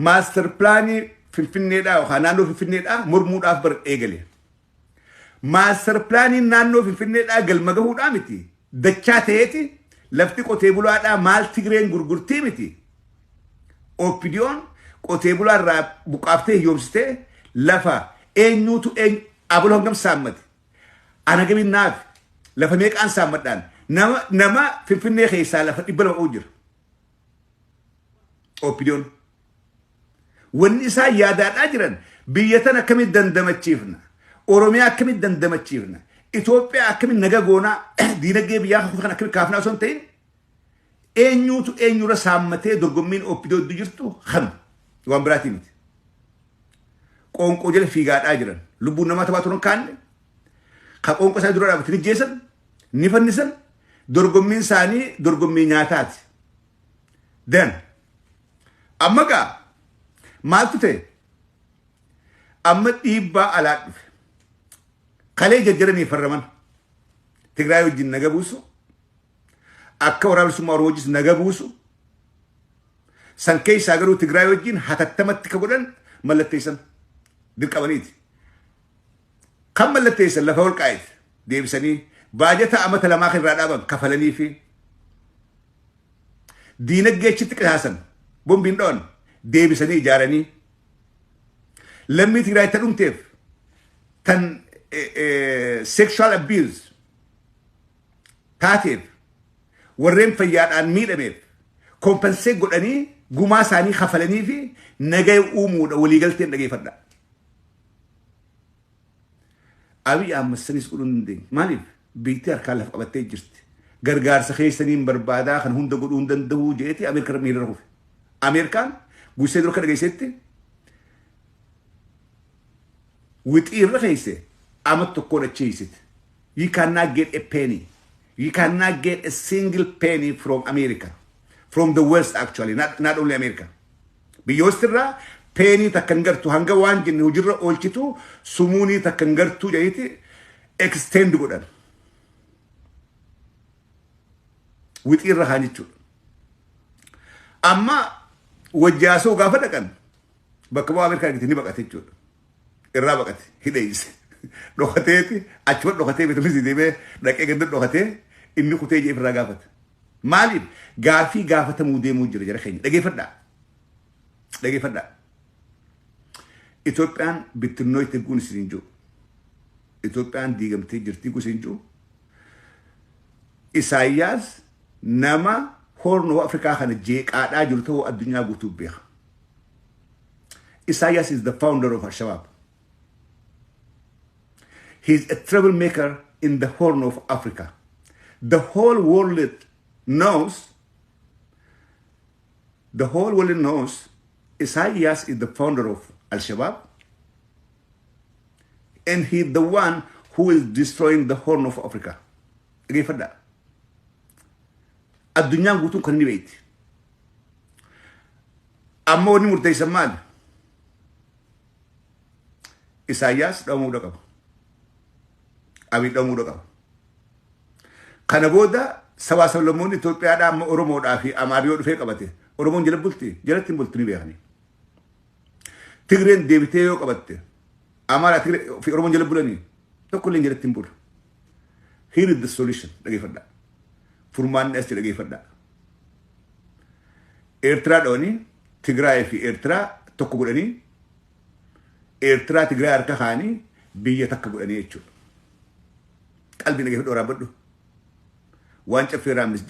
Master planii Finfinneedhaa yookaan naannoo Finfinneedhaa mormuudhaaf bar eegale. Master planiin naannoo Finfinneedhaa galma gahuudhaa miti. Dachaa ta'eeti lafti qotee bulaadhaa maal Tigreen gurgurtii miti. OPDOn qotee bulaa irraa buqaaftee hiyyoomsitee lafa eenyuutu eenyu abaloo hangam saammate. Ana gamiin naaf lafa meeqaan saammadhaan nama Finfinnee keessaa lafa 200 qabu jira. OPDOn. Wanni isaan yaadaadhaa jiran biyya tana akkamitti dandamachiifna? Oromiyaa akkamitti dandamachiifna? Itoophiyaa akkamitti naga goonaa? Diinagdee biyyaa kan akkamitti kaafnaa osoo hin ta'in eenyuutu eenyurra saammatee dorgommiin OPDO iddoo jirtu kanu waan biraatii miti. Qoonqoo jala fiigaadhaa jiran lubbuun namaa taphaa turan kaanne ka qoonqoo isaanii dura dhaabbatanii ajjeesan ni fannisan, dorgommiin isaanii dorgommii nyaataati. Then amma gaa maaltu ta'e? Amma dhiibbaa alaa dhufe. Kalee jajjaranii farraman. Tigraay wajjin naga buusu. Akka Waraana Bilisummaa Oromoo wajjis naga buusu. San keessaa garuu Tigraay wajjin hatattamatti ka godhan mallatteessan dirqamaniiti. Kan mallatteessan lafa ol qaa'eeti deebisanii baajata amata 2 kan irraa dhaaban kafalanii fi diinagdee achitti qisaasan bombiin dho'an deebisanii ijaaranii lammii Tigraay ta dhumteef tan sexual abuse taateef warreen fayyaadhaan miidhameef compensate godhanii gumaa isaanii kafalanii fi nagaya uumuudha waliigalteen dhageeffadha. Abiy Ahmad sanis godhuu hin dandeenye. Maaliif? Biitti harkaan lafa qabattee jirti. Gargaarsa keessaniin barbaadaa kan hunda godhuu hin danda'u jeeti Ameerikaa miila kufe. Ameerikaan guusee dura akka dhageessetti wixii irra keesse ama tokkoon achi hiisite. You cannot get a penny. You cannot get a single penny from America. From the West actually, not only America. Biyya West irraa penny takka hin gartu hanga waan jenne hojiirra oolchitu sumuunii takka hin gartuu jedhiti extend godhan. Wixii irra kaan jechuudha. Amma wajjaasoo gaafa dhaqan bakka bu'aa Ameerikaa argite ni baqate jechuudha. Irraa baqate hidheeyse. Dhokateeti achuma dhokatee bitamisi deemee dhaqee ganda dhokatee inni kutee jee irraa gaafate. Maaliif gaafii gaafatamuu deemuu jira jara keenya dhageeffadhaa. Dhageeffadhaa. Itoophiyaan bittinnoo itti guun isin hin jiru. Itoophiyaan diigamtee jirti guun isin hin jiru. Isaayyaas nama Horn of Afrikaa kana jeeqaadhaa jiru ta'uu addunyaa guutuu beeka. Isaayyaas is the founder of Al-Shabaab. He is a troublemaker in the Horn of Africa. The whole world knows, the whole world knows Isaias is the founder of Al-Shabaab and he is the one who is destroying the Horn of Africa. Dhageeffadhaa. Addunyaan guutuun kan inni beekti. Amma wanni murteessan maali? Isaayyaas dhabamuudha qaba. Abiy dhabamuudha qaba. Kana booda sabaa sablammoonni Itoophiyaadhaa amma Oromoodhaa fi Amaariyoo dhufee qabate. Oromoon jala bulti, jalatti hin bultu ni beekani. Tigreen deebitee yoo qabatte Amaaraa Tigree fi Oromoon jala bulanii tokko illee jalatti hin bulu. Here is the solution dhageeffadhaa. Furmaanni as dhageeffadhaa. Eertiraa dhawanii Tigraay fi Eertiraa tokko godhanii Eertiraa Tigraay harka kaanii biyya takka godhanii jechuudha. Qalbii dhageeffadhu waraabadhu. Waan caffee raammis